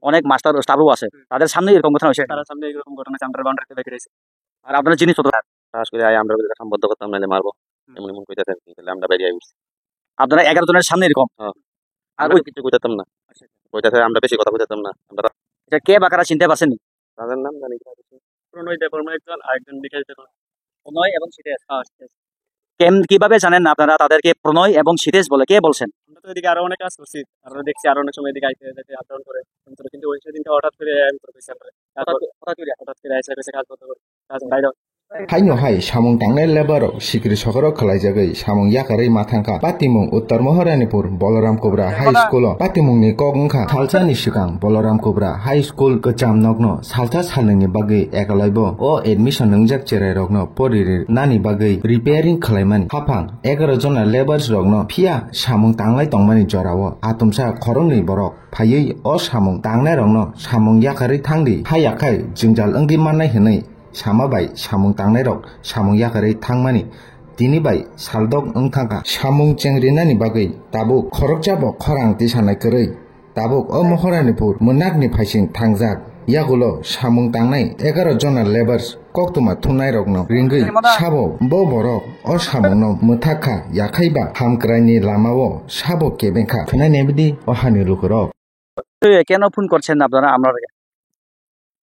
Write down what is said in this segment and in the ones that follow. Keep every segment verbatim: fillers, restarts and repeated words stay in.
অনেক মাস্টার স্টাফও আছে, হুম। তাদের সামনে এরকম ঘটনা হয়েছে? তারা সামনে এরকম ঘটনা হয়েছে, আমরা বাউন্ডারিতে বাইরে রয়েছি। আর আপনারা জিনিস পত্র? কাজ করে আয়, আমরা যদি কাম বন্ধ করতাম, নাহলে মারবো। হুম। এমন এমন কইতাছে আর কি, তাহলে আমরা বাইরে আইছি। আপনারা এগারো জনের সামনে এরকম? হ্যাঁ। আর আমরা ওই তো কিছু কইতাম না। আচ্ছা। কইতাছে আমরা বেশি কথা কইতাম না। আমরা আচ্ছা, কে বা কারা চিনতে পারছেন? তাদের নাম জানি না। প্রণয় দেববর্মা একজন, আরেকজন বিকাশ দেববর্মা। প্রণয় এবং সিতেশ। হ্যাঁ, সিতেশ। কেম-, কিভাবে জানেন আপনারা তাদেরকে প্রণয় এবং সিতেশ বলে? কে বলছেন? আমরা তো এদিকে আরো অনেক কাজ করছি, আরো দেখছি, আরো অনেক সময় এদিকে আইতে যাইতে আপ ডাউন করে, কিন্তু, কিন্তু ওই সেদিনকে হঠাৎ করে আমি করে কইছি আপনারে। হঠাৎ করে? হঠাৎ করে এসে কইছে কাজ বন্ধ করে, কাজ বাইরে। Haino hai samung tangnai labour rok sikiri sokorok khwlaijagwi samung yakarwi ma thangkha. Patimung Uttar Maharanipur Balaram Kubra High School o. Patimungni kok wngkha salsani swkang Balaram Kubra High School kwcham nokno salsa salnwini bagwi ekolaibo o admission wngjak cherairokno poririr nani bagwi repairing khwlaimani. Haphang egaroh jona labours rokno phiya samung tanglai tongmani jorao atumsa khoroknwi borok phaiwi o samung tangnairokno samung yakarwi thangdi, haiyakhai jwngjal wngwi mannai hwnwi sama bai samung tangnairok samung yakarwi thangmani tini bai saldok wng thangkha. Samung chengrinani bagwi tabuk khoroksa bo khorang tisanai kwrwi. Tabuk o Moharanipur mwnakni phaising thangjak yagulo samung tangnai egaroh jona labours koktwma thumnairokno ringwi sabo bo borok o samungno mwthak kha, yakhaiba hamkraini lamao sabo kebeng kha. Khwnai naibidi o hani lukurok. কেন ফোন করছেন আপনারা? আমরা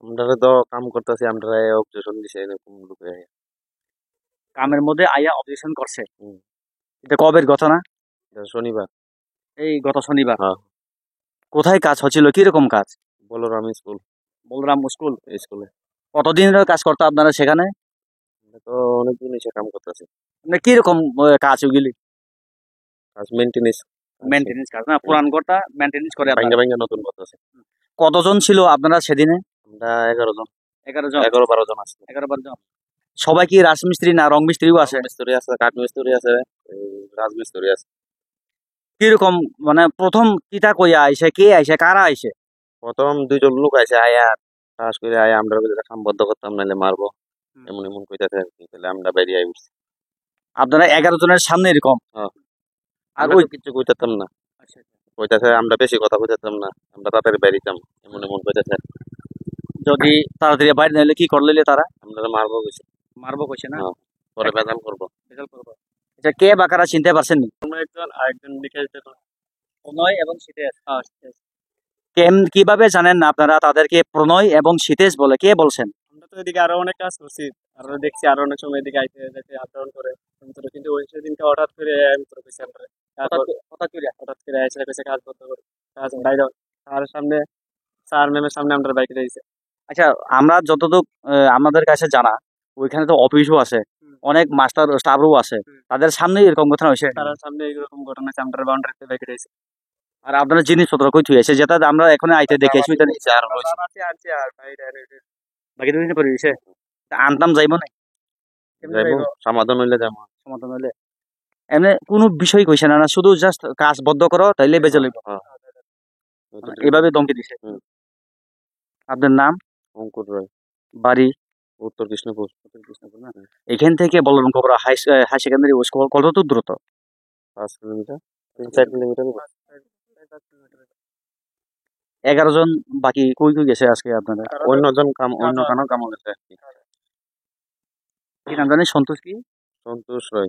আমরা তো কাম করতেছি, আমরা অবজেকশন দিছে এরকম লোকে। কামের মধ্যে আইয়া অবজেকশন করছে। হুম। এটা কবের ঘটনা? এটা শনিবার। এই গত শনিবার? হ্যাঁ। কোথায় কাজ হচ্ছিল? কিরকম কাজ? বলরাম স্কুল। বলরাম স্কুল? স্কুলে। কতদিন ধরে কাজ করতো আপনারা সেখানে? আমরা তো অনেকদিন এসে কাম করতেছি। মানে কিরকম, আহ, কাজ ওগুলি? কাজ মেইনটেনেন্স। মেইনটেনেন্স কাজ না, পুরান ঘরটা মেইনটেনেন্স করে আপনারা। ভাঙ্গা ভাঙ্গা নতুন করতেছে। কতজন ছিল আপনারা সেদিনে? আমরা এগারো জন। এগারো জন? এগারো বারো জন আছে। এগারো বারো জন। সবাই কি রাজমিস্ত্রি না রং মিস্ত্রিও আছে? মিস্ত্রি আছে, কাঠ মিস্ত্রি আছে, এই রাজমিস্ত্রি আছে। কিরকম, মানে, প্রথম কিতা কইয়া আইছে, কে আইছে, কারা আইছে? প্রথম দুইজন লোক আইছে, আয়া ঠাস করে আয়া আমরা বলে কাম বন্ধ করতাম, নাহলে মারবো। হুম। এমন এমন কইতাছে আর কি, তাহলে আমরা বেরিয়ে আই উঠছি। আপনারা এগারো জনের সামনে এরকম? হ্যাঁ। আর আমরা ওই তো কিচ্ছু কইতাম না। আচ্ছা, আচ্ছা। কইতাছে আমরা বেশি কথা কইতাম না, আমরা তাড়াতাড়ি বেরিতাম, এমন এমন কইতাছে। যদি তাড়াতাড়ি বাইরে নাইলে কি করলে তারা? আমরা মারবো কইছে। মারবো কইছে না? হ্যাঁ, পরে ভেজাল করবো। ভেজাল করবো। আচ্ছা, কে বা কারা চিনতে পারছেন নি? আমরা একজন, আরেকজন বিকাশ দেববর্মা। প্রণয় এবং সিতেশ। হ্যাঁ, সিতেশ। কেম-, কিভাবে জানেন আপনারা তাদেরকে প্রণয় এবং সিতেশ বলে? কে বলছেন? আমরা তো এদিকে আরো অনেক কাজ করছি, আরো দেখছি, আরো অনেক সময় এদিকে আইতে যাইতে আপ ডাউন করে, কিন্তু, কিন্তু ওই সেদিনকে হঠাৎ করে আমি করে কইছি আপনারে। হঠাৎ তারপর করে, হঠাৎ করে? হঠাৎ করে এসে কইছে কাজ বন্ধ করে, কাজ বাইরে। তার সামনে স্যার ম্যামের সামনে আমরা বাইক রেখেছি। আচ্ছা, আমরা যতটুক, আহ, আমাদের কাছে জানা, ওইখানে তো অফিসও আছে, হুম। অনেক মাস্টার স্টাফরাও আছে, হুম। তাদের সামনে এরকম ঘটনা হয়েছে? তার সামনে এরকম ঘটনা হয়েছে, আমরা বাউন্ডারিতে বাইক রেখেছি। আর আপনারা জিনিসপত্র কই থুই আছে? যেটা আমরা এখন আইতে দেখে আসি, ওইটা নিচে আর রয়েছে। আর আছে, আছে, আর বাইরে আর এটা। বাকি দুদিন পরে হয়েছে? তা আনতাম যাইবো না? কেমনে যাইবো, যাইবো? সমাধান হইলে যাবো। সমাধান হইলে? এমনি কোনো বিষয় কইছে না, না, শুধু জাস্ট কাজ বন্ধ করো, তাইলে বেজে লইব। হ্যাঁ। এভাবে ধমকি দিছে। হুম। আপনার নাম? অঙ্কুর রায়। বাড়ি? উত্তর কৃষ্ণপুর। উত্তর কৃষ্ণপুর না? হুম। এখান থেকে বলরাম কুবরা হাই, হাই সেকেন্ডারি স্কুল কত দূর দূরত্ব? পাঁচ কিলোমিটার, তিন চার কিলোমিটার হবে। এগারো জন বাকি কই কই গেছে আজকে আপনারা? অন্যজন কাম, অন্য কানো কামো গেছে আর কি। কি নাম জানি? সন্তোষ কি? সন্তোষ রায়।